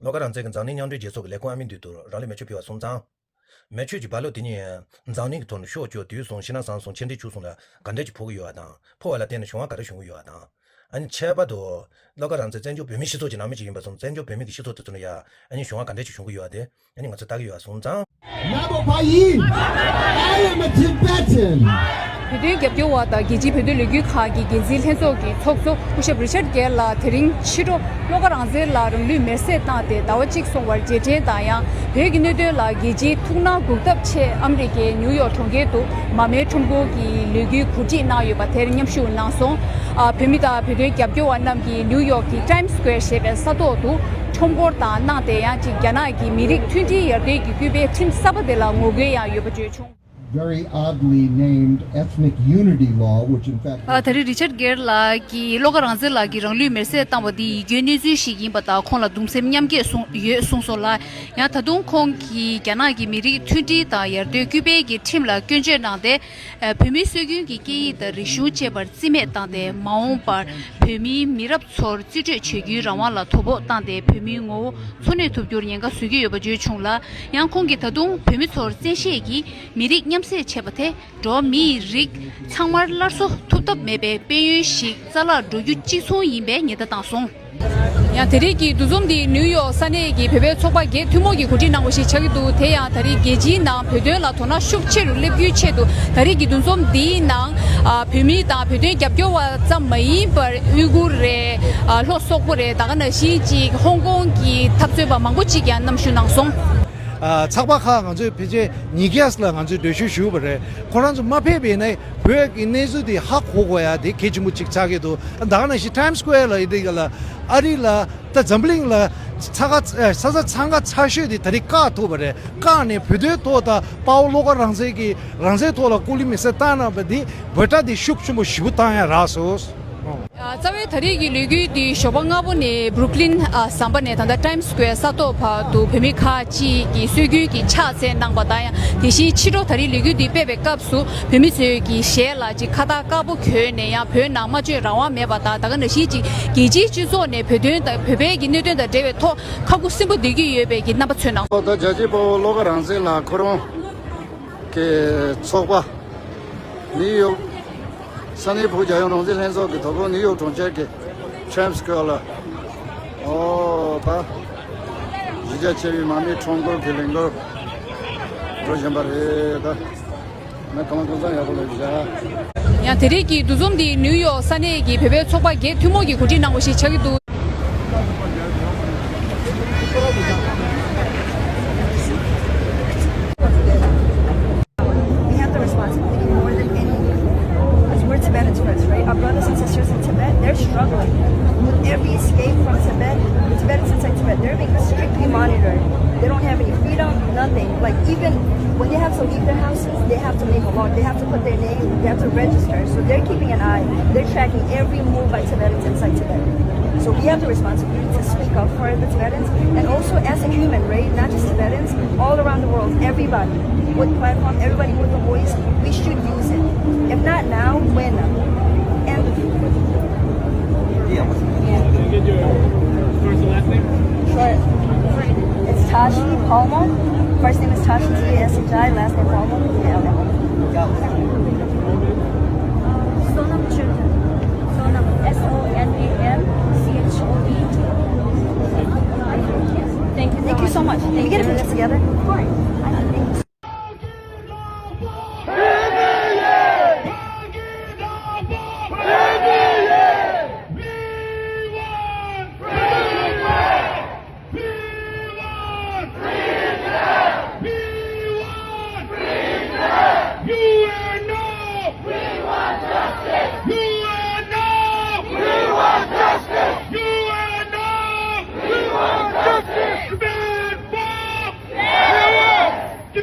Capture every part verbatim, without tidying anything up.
བློ་དགའ་རང་བཙན་གྱིས་འཛམ་གླིང་མཉམ་འབྲེལ་རྒྱལ་ཚོགས་ཀྱི་ལས་ཁུངས་ཨ་མི་འདུས་སྡོད་རང་ལུས་མེ་མཆོད་ཕུལ་བ་སོང་ཙང་། མེ་མཆོད་ཀྱི་རྦ་རླབས་དེ་ཉིད་འཛམ་གླིང་གི་ཐོག་ནས་ཤོར་བཅུག་དུས་སོང་ཕྱི་ནང་གསང་སོང་ཕྱི་འབྲེལ་བཅུག་སོང་ལ་ག་འདྲ་ཅིག་ཕོག་གི་ཡོད་པ་དང་ཕོག་པ་ལ་བརྟེན་ནས་གཞུང་བ་ག་འདྲ་བྱུང་གི་ཡོད་པ་དང་། ཨ་ནི་ཁྱད་པར་དུ་བློ་དགའ་རང་བཙན་བཙན་བྱོལ་བོད་མིའི་སྤྱི་ཚོགས་ཀྱི་ནང་མི་ཅིག་ཡིན་པ་སོང་བཙན་བྱོལ་བོད་མི་གི་སྤྱི་ཚོགས་དེ་ཚོ་ནས་ཡ་ཨ་ནི་གཞུང་བ་ག་འདྲ་ཅིག་བྱུང་གི་ཡོད་པ་དེ་ཨ་ནི་ང་ཚོས་ལྟ་གི་ཡོད་པ་སོང་ཙང་། ན་བོ་ཕ་ཡིན། I am a Tibetan. བོད་དོན་རྒྱབ་སྐྱོར་བ་དང་རྒྱལ་སྤྱིའི་བོད་དོན་ལས་འགུལ་ཁག་གི་འགན་འཛིན་ལྷན་ཚོགས་ཀྱི་ཚོགས་གཙོ་སྐུ་ཞབས་རི་ཆར་གེར་ལགས་དེ་རིང་ཕྱི་དྲོ་བློ་དགའ་རང་བཙན་ལགས་རང་ལུས་མེར་སྲེག་བཏང་སྟེ་ཟླ་བ་གཅིག་སོང་བར་རྗེས་དྲན་དང་ཡང་བོད་ཀྱི་གནད་དོན་ལ་རྒྱལ་སྤྱིའི་ཐུགས་སྣང་འགུག་ཐབས་ཆེད་ཨ་མི་རི་ཀའི་ནིའུ་ཡོག་གྲོང་ཁྱེར་དུ་མར་མེའི་ཁྲོམ་སྐོར་གྱི་ལས་འགུལ་གོ་སྒྲིག་གནང་ཡོད་པ་དེར་མཉམ་ཞུགས་གནང་སོང་། ཨ། བོད་མི་དང་བོད་དོན་རྒྱབ་སྐྱོར་བ་རྣམས་ཀྱིས་ནིའུ་ཡོག་གི་Times Square་ཞེས་པའི་ས་ཐོག་ཏུ་ཁྲོམ་སྐོར་དང་གནང་སྟེ་ཡང་ཅིག་རྒྱ་ནག་གི་མི་རིགས་མཐུན་སྒྲིལ་ཡར་ཐོན་གྱི་སྐུད་པའི་ཁྲིམས་གསར་པ་དེ་ལ་ངོ་རྒོལ་ཡང་ཡོད་པ་བརྗོད་བྱུང་། Very oddly named Ethnic Unity Law, which in fact ཨ། ད་རེས་རི་ཆར་གེར་ལགས་ཀྱིས་བློ་དགའ་རང་བཙན་ལགས་ཀྱིས་རང་ལུས་མེར་སྲེག་བཏང་བ་འདི་ཡིད་སྐྱོའི་གནས་ཚུལ་ཞིག་ཡིན་པ་དང་ཁོང་ལ་གདུང་སེམས་མཉམ་སྐྱེད་གསུངས་ཡོད་གསུངས་སོང་ལ། ཡང་ད་དུང་ཁོང་གིས་རྒྱ་ནག་གི་མི་རིགས་མཐུན་སྒྲིལ་དང་ཡར་ཐོན་སྐུད་པའི་གི་ཁྲིམས་ལ་སྐྱོན་བརྗོད་གནང་སྟེ། ཨ། བོད་མིའི་སྲོལ་རྒྱུན་གྱི་སྐད་ཡིག་དང་རིག་གཞུང་བཅས་པར་རྩིས་མེད་བཏང་སྟེ་མ་འོངས་པར་བོད་མིའི་མི་རབས་ཚོར་རྩིས་སྤྲོད་བྱེད་རྒྱུའི་རང་དབང་ལ་དོ་ཕོག་བཏང་སྟེ་བོད་མིའི་ངོ་བོ་འཚོ་གནས་ཐུབ་རྒྱུར་ཉེན་ཁ་བཟོ་གི་ཡོད་པ་བརྗོད་བྱུང་ལ། ཡང་ཁོང་གིས་ད་དུང་བོད་མི་ཚོར་བཙན་ཤེད་ཀྱིས་མི་རིགས་མཉམ་བསྲེས་བྱས་པ་དེ་འགྲོ་བ་མིའི་རིགས་ཚང་མར་སླར་གསོ་ཐུབ་ཐབས་མེད་པའི་དཔལ་ཡོན་ཞིག་རྩ་བརླག་འགྲོ་རྒྱུ་གཅིག་མཚུངས་ཡིན་པའི་ཉེན་བརྡ་བཏང་སོང་། ཡང་དེ་རིང་གི་འདུ་འཛོམས་འདི་ནིའུ་ཡོག་ས་གནས་ཀྱི་བོད་པའི་ཚོགས་པ་བརྒྱད་ཐུན་མོང་གིས་གོ་སྒྲིག་གནང་བ་ཞིག་ཆགས་ཀྱི་འདུག་དེ་ཡང་ད་རེས་རྒྱལ་སྤྱིའི་ནང་བོད་དོན་ལ་དོ་སྣང་ཤུགས་ཆེ་རུ་སླེབས་རྒྱུའི་ཆེད་དུ་ད་རེས་ཀྱི་འདུ་འཛོམས་འདིའི་ནང་ཨ། བོད་མི་དང་བོད་དོན་རྒྱབ་སྐྱོར་བ་ཙམ་མ་ཡིན་པར་ཨུ་གུར་རེད། ཨ། ལྷོ་སོག་པོ་རེད། ད་ག་ནང་བཞིན་ཅིག་ཧོང་ཀོང་གི་འཐབ་རྩོད་པ་མང་པོ་ཅིག་ཡང་མཉམ་ཞུགས་གནང་སོང་། ཨ། ཚགས་པར་ཁག་ང་ཚོས་ཕལ་ཆེར་ཉིས་བརྒྱ་ལ་ང་ཚོས་འགྲེལ་བཤད་ཞུས་པ་རེད། ཁོ་རང་ཚོ་མ་ཕེབས་པ་ཡིན་ན་བོད་ཀྱི་གནས་ཚུལ་དེ་ཧ་གོ་དགོས་ཡ་དེ་གལ་ཆེན་པོ་ཅིག་ཆགས་ཀྱི་འདུག་ད་ག་ནང་བཞིན་Times Square་ལ་ཡིན་དུས་ལ་ཨ་རི་ལ་ད་འཛམ་བུ་གླིང་ལ་ཚ་ཁ་ས་ཆ་འཚང་ཁ་ཚ་ཤོས་དེ་ད་རེས་བཀག་ཐུབ་པ་རེད། བཀག་ནས་བོད་དོན་ཐོག་དང་དཔའ་བོ་བློ་དགའ་རང་བཙན་གྱིས་རང་བཙན་ཐོག་ལ་སྐུ་ལུས་མེ་སྲེག་བཏང་གནང་བ་འདི་འབོད་སྒྲ་དེ་ཤུགས་ཆེན་པོ་ཞེ་པོ་བཏང་ཡ་རག་སོང་། ཨ། རྩ་བའི་ད་རེས་ཀྱི་ལས་འགུལ་འདི་ཞོགས་པ་སྔ་པོ་ནས་Brooklyn་ཨ། ཟམ་པ་ནས་ད་ལྟ་Times Square་ས་ཐོག་བར་དུ་བོད་མི་ཁག་ཅིག་གིས་སྲོལ་རྒྱུན་གྱི་ཕྱག་འཚལ་གནང་བ་དང་ཡང་དེ་བཞིན་ཕྱི་དྲོ་ད་རེས་ལས་འགུལ་འདི་སྤེལ་བའི་སྐབས་སུ་བོད་མི་ཚོས་ཀྱི་ཞལ་ལ་ཅིག་ཁ་བཏགས་དཀར་པོ་གྱོན་ནས་ཡང་བོད་ནང་སྨྲ་བརྗོད་རང་དབང་མེད་པ་དང་ད་ག་ནང་བཞིན་ཅིག་རྒྱལ་སྤྱིའི་སྤྱི་ཚོགས་ནས་བོད་དོན་དང་བོད་པའི་གི་གནད་དོན་དང་འབྲེལ་བའི་ཐོག་ཁ་ཁུ་སིམ་པོ་སྡོད་ཀྱི་ཡོད་པའི་གི་རྣམ་པ་མཚོན་གནང་། ད་རྒྱལ་གཅེས་དཔའ་བོ་བློ་དགའ་རང་བཙན་ལགས་ཁོ་རང་གི་ཚོགས་པ། ནིའུ་ཡོག་ས་གནས་བོད་རྒྱལ་ཡོངས་རང་བཙན་ལྷན་ཚོགས་ཀྱི་དོ་དགོང་ནིའུ་ཡོག་གྲོང་ཁྱེར་གྱི་Times Square་ལ། ཨོ་ད། གཞི་རྒྱ་ཆེ་བའི་མར་མེའི་ཁྲོམ་སྐོར་གྱི་ལས་འགུལ་འགྲོ་བཞིན་པ་རེད་ད། ང་གང་ལ་གང་འཚམ་ཡག་པོ་ལ་བཞག་ཡང་དེ་རིང་གི་འདུ་འཛོམས་འདི་ནིའུ་ཡོག་ས་གནས་ཀྱི་བོད་པའི་ཚོགས་པ་བརྒྱད་ཐུན་མོང་གིས་གོ་སྒྲིག་གནང་བ་ཞིག་ཆགས་ཀྱི་འདུག We have the responsibility more than any, because we're Tibetans first, right? Our brothers and sisters in Tibet, they're struggling with every escape from Tibet. The Tibetans inside Tibet, they're being strictly monitored. They don't have any freedom, nothing. Like, even when they have to leave their houses, they have to make a log. They have to put their name, they have to register. So they're keeping an eye. They're tracking every move by Tibetans inside Tibet. So we have the responsibility to speak up for the Tibetans and also as a human, right? Not just Tibetans, all around the world, everybody with platform, everybody with a voice, we should use it. If not now, when? And yeah. Can I get your first and last name? Sure. It's Tashi Palmo. First name is Tashi, T A S H I, last name Palmo, P A L M O. Sonam Chöten. Sonam, S O N A M C H O E T. Thank you so much. Can we get a picture together? Of course. Thank you. We want freedom! We want freedom! We want freedom! U N O! We want justice! U N O! We want justice! U N O! We want justice! Stand for justice!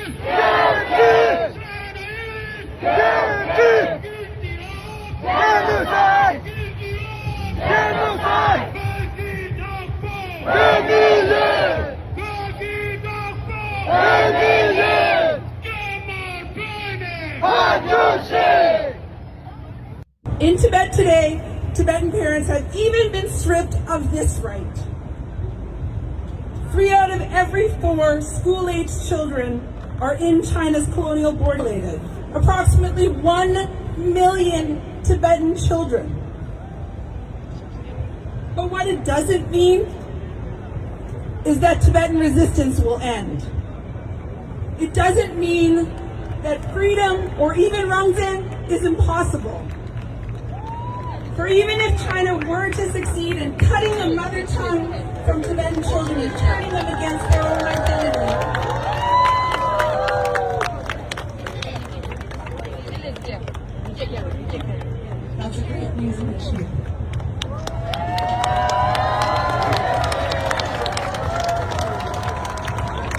Genocide! Genocide! In Tibet today, Tibetan parents have even been stripped of this right. Three out of every four school-aged children are in China's colonial border. Approximately one million Tibetan children. But what it doesn't mean is that Tibetan resistance will end. It doesn't mean that freedom or even Rangzen is impossible. For even if China were to succeed in cutting the mother tongue from Tibetan children and turning them against their own identity, that's a great news initiative.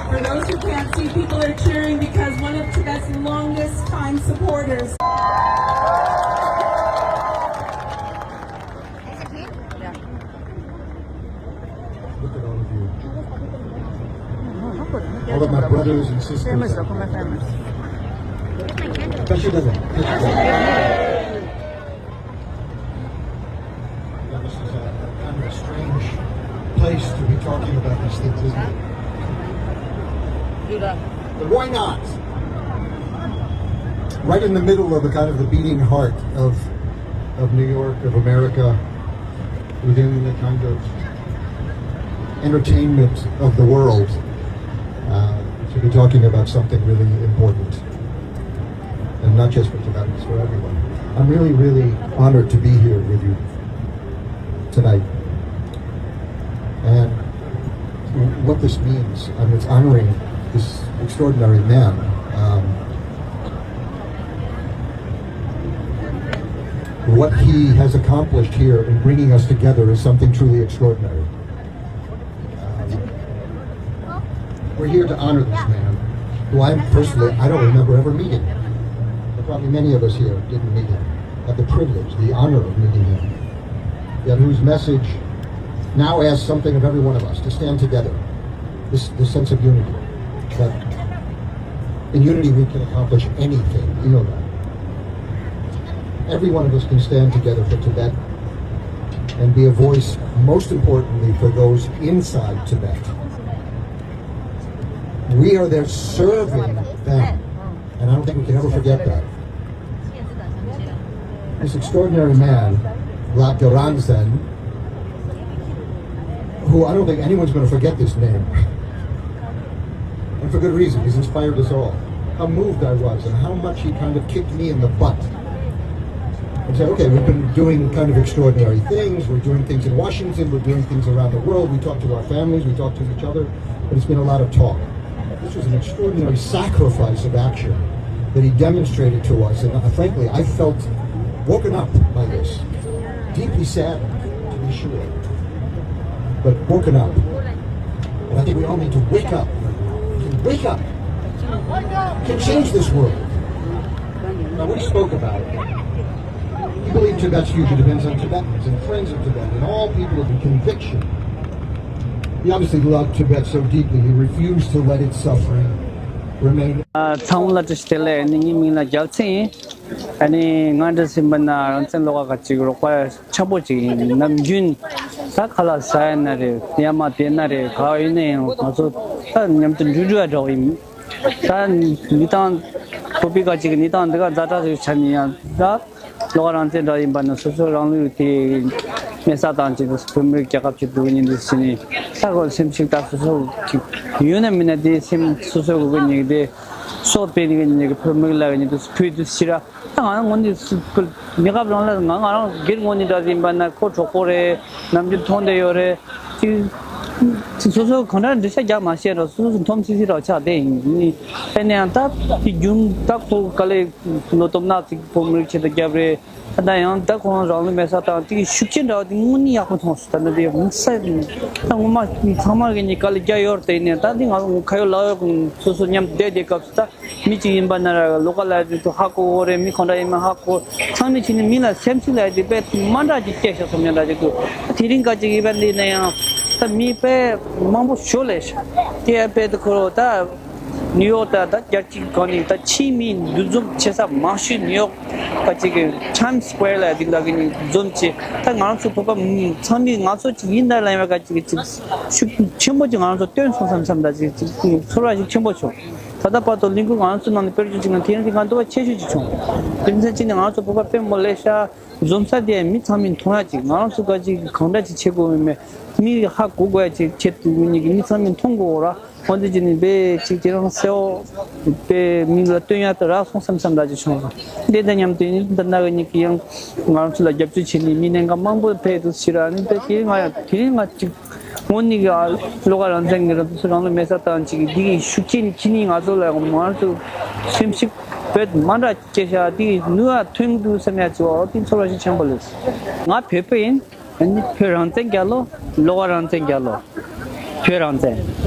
For those who can't see, people are cheering because one of Tibet's longest time supporters. Look at all of you. All of my brothers and sisters. Famous, famous. This is a kind of a strange place to be talking about these things, isn't it? But why not? Right in the middle of the kind of the beating heart of of New York, of America, within the kind of entertainment of the world, uh, to be talking about something really important. And not just for Tibetans, for everyone. I'm really, really honored to be here with you tonight. And what this means, I mean, it's honoring this extraordinary man. Um, what he has accomplished here in bringing us together is something truly extraordinary. Um, we're here to honor this man, who I personally, I don't remember ever meeting. But probably many of us here didn't meet him, had the privilege, the honor of meeting him. Yet whose message now asks something of every one of us to stand together, this, this sense of unity, that in unity we can accomplish anything, you know that. Every one of us can stand together for Tibet and be a voice, most importantly, for those inside Tibet. We are there serving them, and I don't think we can ever forget that. This extraordinary man, Lap Garangsen, who I don't think anyone's going to forget this name. And for good reason, he's inspired us all. How moved I was and how much he kind of kicked me in the butt. And said, okay, we've been doing kind of extraordinary things. We're doing things in Washington. We're doing things around the world. We talk to our families. We talk to each other. But it's been a lot of talk. This was an extraordinary sacrifice of action that he demonstrated to us. And uh, frankly, I felt woken up by this. Deeply saddened, to be sure, but woken up. And I think we all need to wake up. Wake up. To change this world. Now, we spoke about it. He believed Tibet's future depends on Tibetans and friends of Tibet and all people of the conviction. He obviously loved Tibet so deeply he refused to let its suffering remain. ཚང་མ་ལ་བཀྲ་ཤིས་བདེ་ལེགས། ཨ་ནི་ངའི་མིང་ལ་རྒྱལ་མཚན་ཡིན། ཨ་ནི་ང་འདྲ་ཟིན་པ་ན་རང་བཙན་ལོགས་ཀ་ཅིག་རོགས་པ་ཆེན་པོ་ཅིག་ཡིན། ནམ་རྒྱུན་ད་ཁ་ལག་ཟ་ཡ་ན་རེད། ཡ་མ་དེ་ན་རེད། ག་ཡིན་ན་ཡང་ང་ཚོ་ད་མཉམ་དུ་འགྲུལ་འགྲོ་ཡ་འདྲ་བོ་ཡིན། ད་མི་ཏང་བོད་པའི་ཁ་ཅིག་གི་མི་ཏང་འདི་ག་ཛ་དྲག་ཅིག་ཆགས་ནས་ཡང་ད་ལོགས་ཀ་རང་བཙན་འདྲ་ཡིན་པ་ན་སོ་སོ་རང་ལུས་དེ་མེ་སྲེག་བཏང་ཅིག་བོད་མིར་རྒྱལ་ཁབ་ཅིག་འགྲོ་གི་ཡིན་འདུག་ཟེར་ནས་ད་གོ་སེམས་ཤིག་ད་སོ་སོ་ཡོད་ན་མིན་ན་དེ་སེམས་སོ་སོ་གོ་གི་ཉིག་དེ། སོ་པའི་ནི་ནི་ཕུར་མིག་ལ་ནི་དུ་ཕུའི་དུ་ཕྱི་ར། ད་ང་རང་ངོ་ནི་སུ་ཕུལ་མི་སྐབས་རང་ལ་ང་ང་རང་སྒེར་ངོ་ནི་འདྲ་ཡིན་པ་ན་ཁོ་གྲོགས་པོ་རེད། ནམ་རྒྱུན་མཐོང་བསྡད་ཡོད་རེད། ཅིག་ སོ་སོ་གང་འདྲ་འགྲེལ་བཤད་རྒྱག་མ་ཤེས་ར། སོ་སོ་འཐོམ་སི་སི་ར་ཆགས་བསྡད་ཡིན། ཨེ་ནས་ཡང་ད་དེ་རྒྱུན་ད་ཁོ་ག་ལེ་ལོ་སྟོབས་ནག་ཅིག་བོད་མི་རིགས་ཆེད་དུ་རྒྱབ་རེད། ད་ད་ཡང་ད་ཁོང་རང་ལུས་མེ་སྲེག་བཏང་དེ་གི་ཤུགས་རྐྱེན་འདྲ་བ་དེ་དངོས་གནས་ཡག་པོ་མཐོང་སོང་། ད་ནི་དེ་མི་ས་ད་ངོ་མ་ཚང་མ་གི་ནི་ག་ལེ་རྒྱ་ཡོད་རེད། དེ་ནས་ད་དེ་ང་ཁ་ཡོད་ལག་ཡོད་སོ་སོ་མཉམ་བསྡད་དེ་སྐབས་སུ་ད། མི་གཅིག་ཡིན་པ་ན་ར་ལོ་ག་ལ་དེ་ཚོ་ཧ་གོ་གོ་རེད། མི་གང་འདྲ་ཡིན་མིན་ཧ་གོ། ཚང་མས་ཕྱིན་ནས་མི་ལ་སེམས་ཤུགས་ལ་དེ་དཔེ་མ་འདྲ་ཅིག་སྐྱེ་ཤག་བསམ་ཡ་འདྲ་ཅིག་འདུག་དེ་རིང་ཁ་ཅིག་ཡིན་པ་འདི་ན་ཡང་ད་མི་དཔེ་མང་པོ་ཞོ་ལས་ཤག་དེ་ཡང་དཔེ་དེ་ཁོ་རོ་ད་ནིའུ་ཡོག་ད་ད་རྒྱལ་སྤྱིའི་སྒང་ནས་ད་ཕྱིའི་མི་འདུ་འཛོམས་ཆེ་ས་མང་ཤོས་ནིའུ་ཡོག་ཁ་ཅིག་གི་Times Square་ལ་དེ་ལ་གི་ནི་འཛོམས་ཆེ། ད་ང་རང་ཚོ་བོད་པ་ཚང་མས་ང་ཚོ་ཅིག་ཡིན་ད་ལ་ཡིན་པ་ཁ་ཅིག་གི་ཅིག་ཤུགས་ཆེན་པོ་ཅིག་ང་རང་ཚོ་བཏོན་སོང་བསམ་བསམ་ད་ཅིག་ཅིག་ཚོར་བ་ཞིག་ཆེན་པོ་བྱུང་། ད་ལྟ་བར་དུ་གླིང་ཁུལ་ང་རང་ཚོ་ནང་ནས་དཔེར་བརྗོད་བྱས་ན་དེ་རིང་འདི་ང་འདོད་པ་ཆེ་ཤོས་ཅིག་བྱུང་། དེ་ཚོ་ཅིག་ནས་ང་རང་ཚོ་བོད་པ་དཔེ་མང་པོ་སླེབས་ཤག་འཛོམས་ས་དེ་མི་ཚང་མས་མཐོང་ཡ་ཅིག་ང་རང་ཚོ་ག་ཅིག་གང་འདྲ་ཅིག་བྱེད་དགོས་མིན་མི་ཧ་གོ་དགོས་ཡ་ཅིག་བྱེད་དུ་ཡོད་ནི་གི་མི་ཚང་མས་མཐོང་དགོས་ར། འོན་ཏེ་ཅིག་ནི་དཔེ་ཅིག་དེ་རང་གསལ་བོ་དཔེ་མི་ལ་སྟོན་ཡ་དེ་རག་སོང་བསམ་བསམ་འདྲ་ཅིག་བྱུང་སོང་། འདི་དང་མཉམ་དུ་ཡིན་འདི་ན་གི་ཉིད་ཀྱི་ཡང་ང་རང་ཚོ་ལ་རྒྱབ་སྐྱོར་བྱེད་ནི་མི་གནད་འགག་མང་པོ་ཕེབས་འདུག་ཕྱིར་ཨ་ནི་དཔེ་དེ་ང་ཡང་དེ་རིང་ང་ཅིག་དངོས་གནས་ཀྱི་ཨ་བློ་དགའ་རང་བཙན་གྱི་རང་ཚོ་རང་ལུས་མེ་སྲེག་བཏང་ཅིག་གི་འདི་གི་ཤུགས་རྐྱེན་ཁྱེད་ནི་ང་ཚོ་ལ་ཡང་ང་ཚོ་སེམས་ཤུགས་བོད་མ་འདྲ་སྐྱེ་ཤག་འདི་གི་ནུས་པ་ཐོན་འདུག་བསམ་ཡ་ཅིག་འོ་དེ་ཚོར་བ་ཞིག་ཆེན་པོ་ལས། ང་བོད་པ་ཡིན། ཨ་ནི་བོད་རང་བཙན་རྒྱལ་ལོ། བློ་དགའ་རང་བཙན་རྒྱལ་ལོ། བོད་རང་བཙན།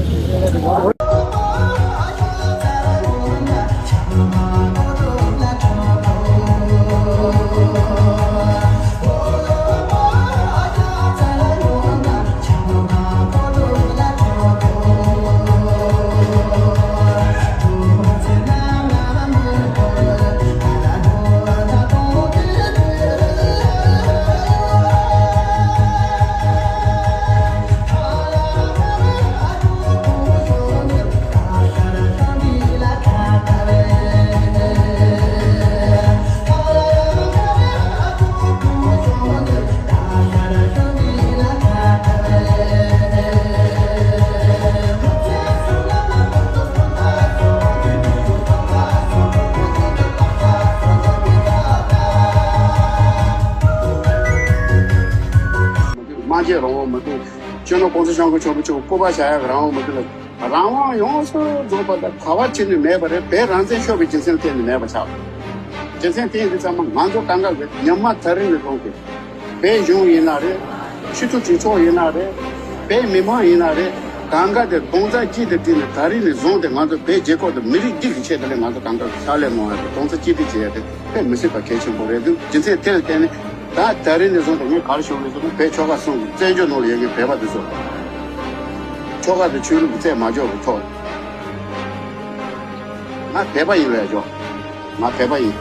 མ་བྱས་རང་དབང་མི་འདུག་སྤྱི་ནོར་༸གོང་ས་༸སྐྱབས་མགོན་ཆེན་པོ་མཆོག་སྐུ་པར་བཞག་ཡག་རང་དབང་མི་འདུག་ལ། རང་དབང་ཡོངས་སུ་རྫོགས་པ་དང་ག་བ་ཕྱིན་ནས་མེད་པ་རེད། བོད་རང་བཙན་ཤོར་བའི་རྒྱུ་མཚན་གཏན་ནས་མེད་པ་ཆགས། རྒྱུ་མཚན་དེ་ཡིན་དུས་ཚང་མ་ང་ཚོ་གང་ག་གི་ཉི་མ་ད་རིང་ནས་བཟུང་སྟེ་བོད་གཞུང་ཡིན་ན་རེད། སྤྱི་འཐུས་གྲོས་ཚོགས་ཡིན་ན་རེད། བོད་མི་མང་ཡིན་ན་རེད། གང་ག་དེ་རྡོག་རྩ་གཅིག་ཏུ་བསྒྲིལ་ནས་ད་རིང་ནས་བཟུང་སྟེ་ང་ཚོ་བོད་རྒྱལ་ཁབ་དང་མི་རིགས་འདི་གི་ཆེད་དུ་ལས་ང་ཚོ་གང་ག་གི་ཕྱག་ལས་གནང་ཡ་དེ་རྡོག་རྩ་གཅིག་སྒྲིལ་བྱེད་ཡ་དེ་དཔེ་མི་སྲིད་པ་གལ་ཆེན་པོ་རེད་འདུག་རྒྱུ་མཚན་དེ་ལ་བརྟེན་ནས་ད་ད་རིང་ནས་བཟུང་སྟེ་ངས་ག་རེ་ཞུ་དགོས་ཟེར་ན། བོད་ཆོལ་ཁ་གསུམ་གྱི་བཙན་བྱོལ་ནང་ལ་ཡོད་མཁན་བོད་པ་འདི་ཚོ། ཆོལ་ཁ་དང་ཆོས་ལུགས་ཀྱི་རྩད་མ་འཇོག་གི་ཐོག་ང་བོད་པ་ཡིན་པས་ཆོག་ང་བོད་པ་ཡིན།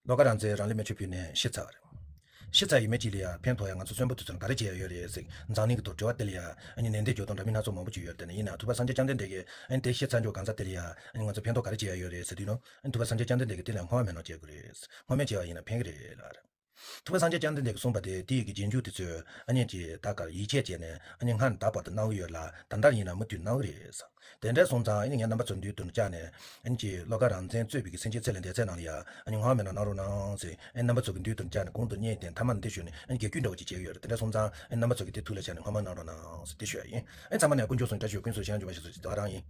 བློ་དགའ་རང་བཙན་རང་ལུས་མེ་མཆོད་ཕུལ་ནས་ཤི་ཚར་བ་རེད། ཤི་ཚར་ཡོད་མེད་ཅིག་ལ་ཡ་ཕན་ཐོགས་ཡ་ང་ཚོ་གསོན་པོ་དེ་ཚོར་ག་རེ་བྱེད་ཡ་ཡོད་རེད་ཟེར་འཛམ་གླིང་གི་ཐོག་དྲི་བ་དེ་ལ་ཡ་ཨ་ནི་ནན་ཏན་འཇོག་སྟངས་འདྲ་མིན་སྣ་ཚོགས་མང་པོ་ཅིག་ཡོད་རེད། དེ་ནས་ཡིན་ན་ཐུབ་པ་སངས་རྒྱས་བཅོམ་ལྡན་འདས་ཀྱིས་ཨ་ནི་དེ་ཤི་ཚར་འཇོག་གང་ཚ་དེ་ལ་ཡ་ཨ་ནི་ང་ཚོ་ཕན་ཐོགས་ག་རེ་བྱེད་ཡ་ཡོད་རེད་ཟེར་དུས་ནོ། ཨ་ནི་ཐུབ་པ་སངས་རྒྱས་བཅོམ་ལྡན་འདས་ཀྱིས་དེ་ལ་སྔོན་མེད་ནོ་བྱེད་དགོས་རེད། སྔོན་མེད་བྱས་པ་ཡིན་ན་ཕན་གི་རེད་ལ། ཐུབ་པ་སངས་རྒྱས་བཅོམ་ལྡན་འདས་ཀྱིས་གསུངས་པ་དེ་དེ་ཡི་གི་རྗེས་འཇུག་དེ་ཚོས་ཨ་ནི་ཅི་ད་གར་ཡིད་ཆེས་བྱས་ནས་ཨ་ནི་སྔར་ནས་ད་བར་དུ་གནང་གི་ཡོད་ལ་ད་ལྟ་ཡིན་ན་མུ་མཐུད་གནང་གི་རེད། དེ་འདྲ་སོང་ཙང་ཨ་ནི་ངས་རྣམ་པ་ཚོ་མདུན་དུ་བཅར་ནས་ཨ་ནི་ཅི་བློ་དགའ་རང་བཙན་གཙོས་པའི་གི་སེམས་ཅན་ཚེ་ལས་འདས་ཚད་ནང་ལ་ཡ་ཨ་ནི་སྔར་མེད་ན་གནང་རོགས་གནང་ཟེར་ཨ་ནི་རྣམ་པ་ཚོ་གི་མདུན་དུ་བཅར་ནས་གོང་དུ་སྙན་དེ་མཐའ་མ་འདི་ཞུས་ནས་ཨ་ནི་རྒྱལ་རྒྱུད་འདྲ་བོ་ཅིག་བྱས་ཡོད་རེད། དེ་འདྲ་སོང་ཙང་ཨ་ནི་རྣམ་པ་ཚོ་གི་དེ་ཐུགས་ལ་བཞག་ནས་སྔོན་མ་གནང་རོགས་གནང་ཟེར་དེ་ཞུ་ཡ་ཡིན། ཨ་ནི་ཚང་མ་ནས་དཀོན་མཆོག་གསུམ་བཀྲ་ཤིས་ཀུན་སྩོལ་ཤིང་འབྱོར་བ་ཞིག་སོགས་ཀྱི་དོ་རང་ཡིན།